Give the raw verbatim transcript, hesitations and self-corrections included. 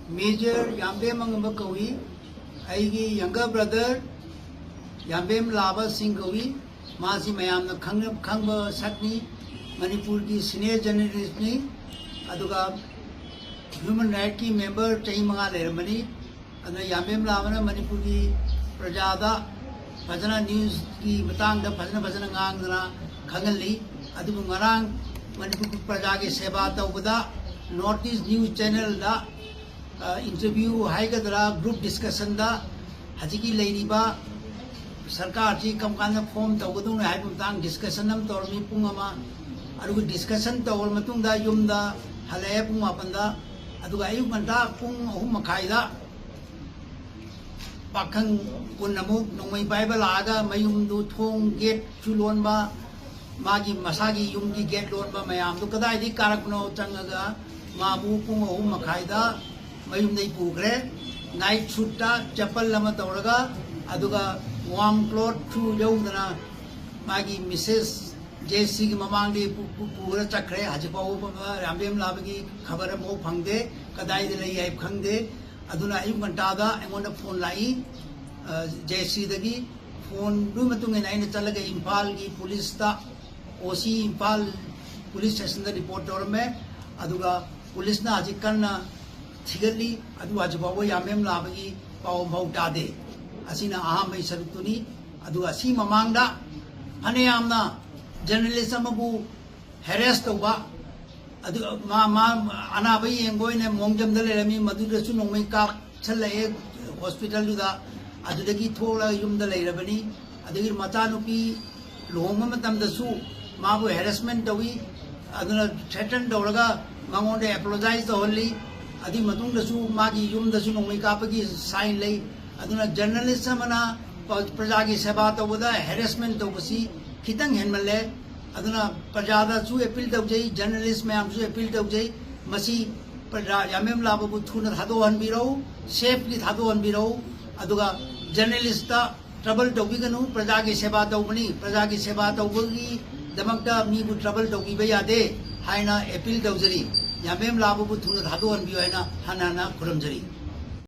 Major ꯌꯥꯝꯕꯦꯝ ꯑꯉꯝꯕ ꯀꯧꯏ꯫ ꯑꯩꯒꯤ younger brother ꯌꯥꯝꯕꯦꯝ ꯂꯥꯕ ꯁꯤꯡ ꯀꯧꯏ꯫ ꯃꯥꯁꯤ ꯃꯌꯥꯝꯅ ꯈꯪꯅ-, ꯈꯪꯕ ꯁꯛꯅꯤ꯫ ꯃꯅꯤꯄꯨꯔꯒꯤ senior journalistꯅꯤ꯫ ꯑꯗꯨꯒ human rightꯀꯤ member ꯆꯍꯤ ꯃꯉꯥ ꯂꯩꯔꯝꯕꯅꯤ꯫ ꯑꯗꯨꯅ ꯌꯥꯝꯕꯦꯝ ꯂꯥꯕꯅ ꯃꯅꯤꯄꯨꯔꯒꯤ ꯄ꯭ꯔꯖꯥꯗ ꯐꯖꯅ newsꯀꯤ ꯃꯇꯥꯡꯗ ꯐꯖꯅ ꯐꯖꯅ ꯉꯥꯡꯗꯅ ꯈꯪꯍꯜꯂꯤ꯫ ꯑꯗꯨꯕꯨ ꯉꯔꯥꯡ ꯃꯅꯤꯄꯨꯔꯒꯤ ꯄ꯭ꯔꯖꯥꯒꯤ ꯁꯦꯕꯥ ꯇꯧꯕꯗ North East News Channelꯗ, ꯑ, interview ꯍꯥꯏꯒꯗ꯭ꯔꯥ, group discussionꯗ ꯍꯧꯖꯤꯛꯀꯤ ꯂꯩꯔꯤꯕ ꯁꯔꯀꯥꯔꯁꯤ ꯀꯔꯝ ꯀꯥꯟꯗ form ꯇꯧꯒꯗꯧꯅꯣ ꯍꯥꯏꯕ ꯃꯇꯥꯡ discussion ꯑꯃ ꯇꯧꯔꯝꯃꯤ ꯄꯨꯡ ꯑꯃ꯫ ꯑꯗꯨꯒ discussion ꯇꯧꯔꯕ ꯃꯇꯨꯡꯗ ꯌꯨꯝꯗ ꯍꯜꯂꯛꯑꯦ ꯄꯨꯡ ꯃꯥꯄꯟꯗ꯫ ꯑꯗꯨꯒ ꯑꯌꯨꯛ ꯉꯟꯇꯥ ꯄꯨꯡ ꯑꯍꯨꯝ ꯃꯈꯥꯏꯗ ꯄꯥꯈꯪ ꯀꯨꯟ ꯑꯃꯨꯛ ꯅꯣꯡꯃꯩ ꯄꯥꯏꯕ ꯂꯥꯛꯑꯒ ꯃꯌꯨꯝꯗꯨ ꯊꯣꯡ gateꯁꯨ ꯂꯣꯟꯕ, ꯃꯥꯒꯤ ꯃꯁꯥꯒꯤ ꯌꯨꯝꯒꯤ gate ꯂꯣꯟꯕ ꯃꯌꯥꯝꯗꯨ ꯀꯗꯥꯏꯗꯒꯤ ꯀꯥꯔꯛꯄꯅꯣ ꯆꯪꯉꯒ ꯃꯥꯕꯨ ꯄꯨꯡ ꯑꯍꯨꯝ ꯃꯈꯥꯏꯗ ꯃꯌꯨꯝꯗꯒꯤ ꯄꯨꯈ꯭ꯔꯦ꯫ Night suitꯇ ꯆꯦꯄꯜ ꯑꯃ ꯇꯧꯔꯒ, ꯑꯗꯨꯒ warm clothꯁꯨ ꯌꯧꯗꯅ ꯃꯥꯒꯤ Missus JCꯒꯤ ꯃꯃꯥꯡꯗꯒꯤ ꯄꯨ-, ꯄꯨ-, ꯄꯨꯔ ꯆꯠꯈ꯭ꯔꯦ꯫ ꯍꯧꯖꯤꯛ ꯐꯥꯎꯕ ꯌꯥꯝꯕꯦꯝ ꯂꯥꯕꯒꯤ ꯈꯕꯔ ꯑꯃꯐꯥꯎ ꯐꯪꯗꯦ, ꯀꯗꯥꯏꯗ ꯂꯩ ꯍꯥꯏꯕ ꯈꯪꯗꯦ꯫ ꯑꯗꯨꯅ ꯑꯌꯨꯛ ꯉꯟꯇꯥꯗ ꯑꯩꯉꯣꯟꯗ phone ꯂꯥꯛꯏ, ꯑ, JCꯗꯒꯤ꯫ Phoneꯗꯨꯒꯤ ꯃꯇꯨꯡ ꯏꯟꯅ ꯑꯩꯅ ꯆꯠꯂꯒ ꯏꯝꯐꯥꯜꯒꯤ policeꯇ, OC ꯏꯝꯐꯥꯜ police stationꯗ report ꯇꯧꯔꯝꯃꯦ꯫ ꯑꯗꯨꯒ policeꯅ ꯍꯧꯖꯤꯛ ꯀꯟꯅ ꯊꯤꯒꯠꯂꯤ꯫ ꯑꯗꯨ ꯍꯧꯖꯤꯛ ꯐꯥꯎꯕ ꯌꯥꯝꯕꯦꯝ ꯂꯥꯕꯒꯤ ꯄꯥꯎ ꯑꯃꯐꯥꯎ ꯇꯥꯗꯦ꯫ ꯑꯁꯤꯅ ꯑꯍꯥꯟꯕꯒꯤ ꯁꯔꯨꯛꯇꯨꯅꯤ꯫ ꯑꯗꯨꯒ ꯑꯁꯤ ꯃꯃꯥꯡꯗ ꯐꯅꯌꯥꯝꯅ journalist ꯑꯃꯕꯨ harass ꯇꯧꯕ, ꯑꯗꯨ ꯃꯥ, ꯃꯥ ꯑꯅꯥꯕ ꯌꯦꯡꯕ ꯑꯣꯏꯅ ꯃꯣꯡꯖꯝꯗ ꯂꯩꯔꯝꯃꯤ, ꯃꯗꯨꯗꯁꯨ ꯅꯣꯡꯃꯩ ꯀꯥꯞꯁꯜꯂꯛꯑꯦ hospitalꯗꯨꯗ꯫ ꯑꯗꯨꯗꯒꯤ ꯊꯣꯛꯂꯒ ꯌꯨꯝꯗ ꯂꯩꯔꯕꯅꯤ꯫ ꯑꯗꯒꯤ ꯃꯆꯥꯅꯨꯄꯤ ꯂꯨꯍꯣꯡꯕ ꯃꯇꯝꯗꯁꯨ ꯃꯥꯕꯨ harassment ꯇꯧꯏ꯫ ꯑꯗꯨꯅ threaten ꯇꯧꯔꯒ ꯃꯉꯣꯟꯗ apologize ꯇꯧꯍꯜꯂꯤ꯫ ꯑꯗꯨꯒꯤ ꯃꯇꯨꯡꯗꯁꯨ ꯃꯥꯒꯤ ꯌꯨꯝꯗꯁꯨ ꯅꯣꯡꯃꯩ ꯀꯥꯞꯄꯒꯤ sign ꯂꯩ꯫ ꯑꯗꯨꯅ journalist ꯑꯃꯅ ꯄ-, ꯄ꯭ꯔꯖꯥꯒꯤ ꯁꯦꯕꯥ ꯇꯧꯕꯗ harassment ꯇꯧꯕꯁꯤ ꯈꯤꯇꯪ ꯍꯦꯟꯃꯜꯂꯦ꯫ ꯑꯗꯨꯅ ꯄ꯭ꯔꯖꯥꯗꯁꯨ appeal ꯇꯧꯖꯩ, journalist ꯃꯌꯥꯝꯁꯨ appeal ꯇꯧꯖꯩ, ꯃꯁꯤ ꯄ꯭ꯔꯖꯥ ꯌꯥꯝꯕꯦꯝ ꯂꯥꯕꯕꯨ ꯊꯨꯅ ꯊꯥꯗꯣꯛꯍꯟꯕꯤꯔꯛꯎ, safely ꯊꯥꯗꯣꯛꯍꯟꯕꯤꯔꯛꯎ꯫ ꯑꯗꯨꯒ journalistꯇ trouble ꯇꯧꯕꯤꯒꯅꯨ, ꯄ꯭ꯔꯖꯥꯒꯤ ꯁꯦꯕꯥ ꯇꯧꯕꯅꯤ, ꯄ꯭ꯔꯖꯥꯒꯤ ꯁꯦꯕꯥ ꯇꯧꯕꯒꯤꯗꯃꯛꯇ ꯃꯤꯕꯨ trouble ꯇꯧꯕꯤꯕ ꯌꯥꯗꯦ ꯍꯥꯏꯅ appeal ꯇꯧꯖꯔꯤ꯫ ꯌꯥꯝꯕꯦꯝ ꯂꯥꯕꯕꯨ ꯊꯨꯅ ꯊꯥꯗꯣꯛꯍꯟꯕꯤꯌꯨ ꯍꯥꯏꯅ ꯍꯟꯅ ꯍꯟꯅ ꯈꯨꯔꯨꯝꯖꯔꯤ꯫